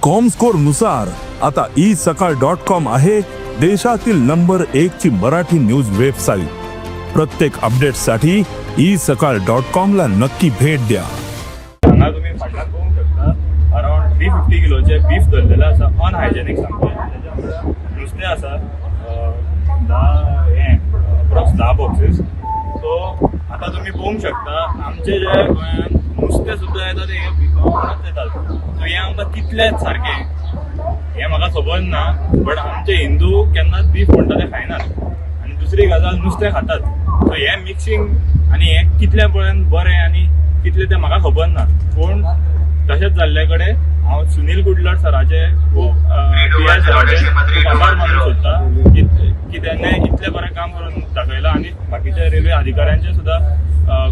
Comscore नुसार आता E सकाळ डॉट कॉम आहे देशातील नंबर एक ची मराठी न्यूज वेबसाईट. प्रत्येक अपडेटसाठी ई सकाळ डॉट कॉम ला नक्की भेट द्या. हांगा तुमी फाटल्यान पळोवंक शकता, अरावंड 350 किलोचे बीफ धरलेले आसा, अनहायजेनीक सामकें. तेच्या वांगडा नुस्तें आसा, 10 हें अप्रॉक्स 10 बॉक्सीस. सो आतां तुमी पळोवंक शकता, आमचे जे गोंयांत नुस्तें सुद्दां येता तें हे बिफा वांगडाच येतात. सो हें आमकां कितलें सारकें हें म्हाका खबर ना, बट आमचे हिंदू केन्नाच बीफ म्हणटा ते खायनात आनी दुसरी गजाल, नुस्तें खातात. सो हें मिक्सिंग आनी हें कितल्या पर्यंत बरें आनी कितलें तें म्हाका खबर ना. पूण तशेंच जाल्ले कडेन हांव सुनील कुडलर सराचे खूब, पी I सराचे खूब आभार मानूंक सोदता की तेणे इतलें बरें काम करून दाखयलां आनी बाकीच्या रेल्वे अधिकाऱ्यांचे सुद्दां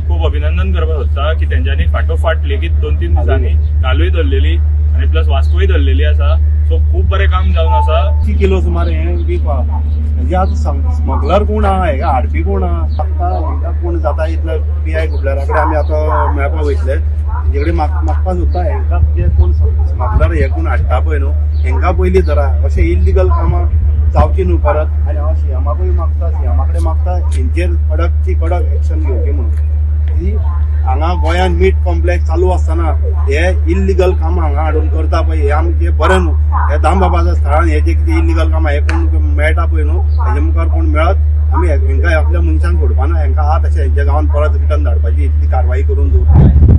खूब अभिनंदन करपाक सोदता की तेंच्यांनी फाटोफाट लेगीत 2-3 दिसांनी कालूय धरलेली आनी प्लस वास्कोय धरलेली आसा. सो खूब बरें काम जावन आसा. 80 किलो सुमार हें बीफ आहा. म्हणजे आतां स्मगलर कोण आहा, हेका हाडपी कोण आहा, आतां हेंकां कोण जाता इतले पी I कुडलरा कडेन आमी आतां मेळपाक वयतले. तेंचे कडेन मागपाक सोदता, हेंकां जे कोण स्मगलर हे कोण हाडटा पळय न्हू, हेंकां पयलीं धरा. अशें इल्लिगल कामां जावची न्हू परत. आनी हांव सीएमाकूय मागता, सीएमा कडेन मागता, हेंचेर कडकची कडक एक्शन घेवची म्हणून की हांगा गोंयांत मीट कॉम्प्लेक्स चालू आसतना हे इल्लिगल कामां हांगा हाडून करता पळय, हे आमचें बरें न्हू. हे दामबाबाच्या स्थळान हे जे कितें इल्लिगल कामां हे कोण मेळटा पळय न्हू, हेजे मुखार कोण मेळत आमी हेंकां आपल्या मनशांक सोडपाना. हेंकां आहा तशें हेंच्या गांवांत परत रिटर्न धाडपाची इतली कारवाई करून दवरता.